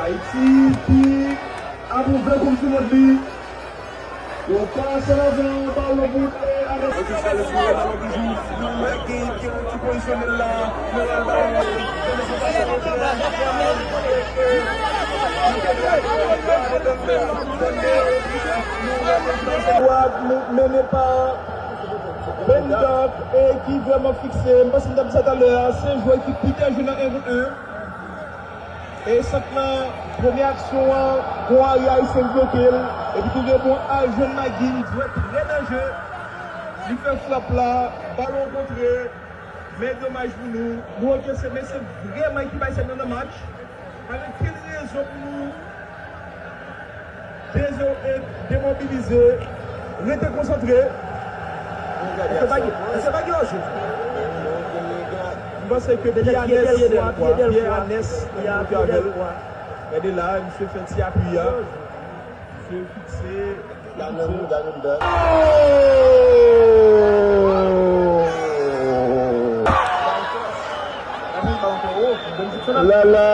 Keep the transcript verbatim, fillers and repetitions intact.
Ayiti ki ap ouvè Koup di Mond li. Yo pase lavan, balon boule avèk. Ki, ki, ki pozisyone l la. Mennen pa Bendak e ki vrèman fikse. M panse m t ap di sa talè a, se jwè ki pi byen jwe nan en kont en. E sant lan, premye aksyon an, gon arye ayisyen bloke l, epi tou gen bon al jwenn Magin, jwè trè danje. Li fè frap la, balon kontre, men domaj pou nou. Nou ankyese, men se vrèman ekip ayisyèn nan nan match. Pa gen okenn rezon pou nou Dezole, demobilize, rete konsantre. Èske pa gen, èske pa gen anjou? M panse ke Pierre Anès, Pierre Anès, Pierre Anès, gade la, misye fè ti apui a. Misye fikse. Lala!